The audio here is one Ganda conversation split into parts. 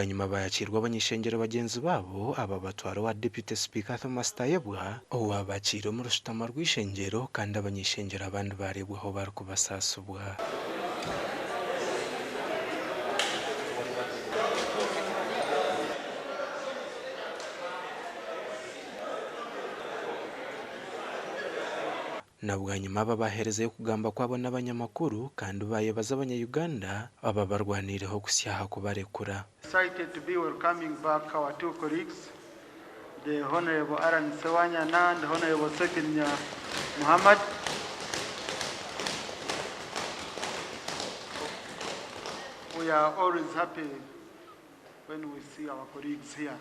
Bwanyima bayakiirwa abany'eishengyero bagyenzi baabo aba batwara owa Deputy Speaker Thomas Tayebwa owaabakiire omu rushutama rw'eishengyero kandi abany'eishengyero abandi baareebwaho barikubasaasibwa. Na bwanyima aba baaherezayo okugamba kwabo n'abanyamakuru kandi baayebaza abanya-Uganda ababarwaniireho kuhitsya aha kubarekura. Excited to be welcoming back our two colleagues, the Honorable Allan Ssewanyana and the Honorable Ssegirinya Muhammad. We are always happy when we see our colleagues here.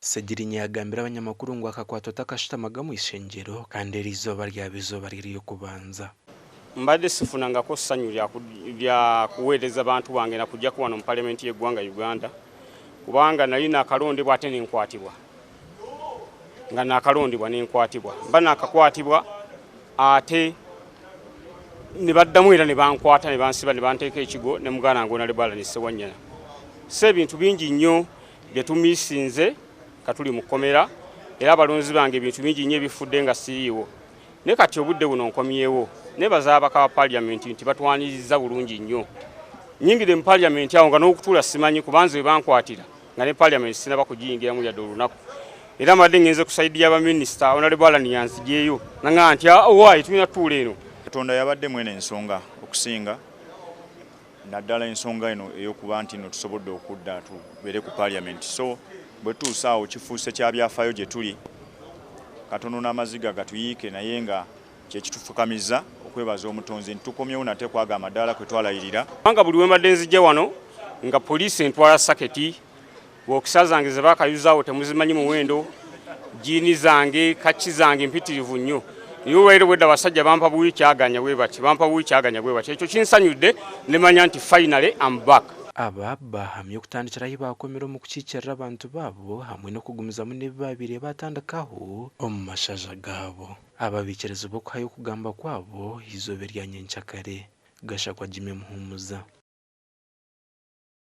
Ssegirinya yagambira abanyamakuru ngu akakwatwa takashutamaga omu ishengyero kandi eri izooba ryaba izooba rye ry'okubanza. Mbadde sifunangako ssanyu lya kuweereza bantu bange na kujjako wano mu palamenti y'eggwanga Uganda, kubanga nali naakalondebwa ate nenkwatibwa, nga naakalondebwa nenkwatibwa, mba naakakwatibwa ate ne baddamu era ne bankwata ne bansiba ne banteeka ekigo ne muganda wange Honorable Allan Ssewanyana. So ebintu bingi nnyo bye tumiisinze nga tuli mu kkomera, era abalonzi bange ebintu bingi nnyo ebifudde nga siriiwo. Naye kati obudde buno nkomyewo, neebaza ababaka ba paaliyamenti nti batwaniriza bulungi nnyo. Nnyingire mu paaliyamenti awo nga n'okutuula simanyi, kubanze we bankwatira nga ne paaliyamenti sinnaba kugiyingiramu yadde olunaku. Era mbadde ngenze ku sayidi y'abaminisita, Honorable Allan yanzigyeyo nangamba nti owaayi tulina tutuula eno. Katonda yabadde mwene ensonga okusinga naddala ensonga eno ey'okuba nti nno tusobodde okudda tubeere ku paaliyamenti. So bwe tutuuse awo kifuuse kya byafaayo gye tuli, katono n'amaziga gatuyiike, naye nga kye kitufukamiza okwebaza Omutonzi nti tukomyewo nate kwaga amadaala kwe twalayirira. Kubanga buli we mbadde nzijja wano nga poliisi entwala saketi, bokisa zange ze baakayuzaawo temuzimanyi muwendo, jjiini zange, kaki zange mpitirivu nnyo. Naye olwaleero bwedda abasajja bampa buwi kyaganya bwe bati, bampa buwi kyaganya bwe bati. Ekyo kinsanyudde ne manya nti finally I'm back. Aba bahamya okutandikira ahi baakomire omu kukiikirira abantu baabo hamwe n'okugumizamu n'ebi baabaire baatandikaho omu mashaza gaabo. Aba baikirizibwa okuhayo okugamba kwabo eizooba erya nyencakare. Gashakwa Jimmy Muhumuza.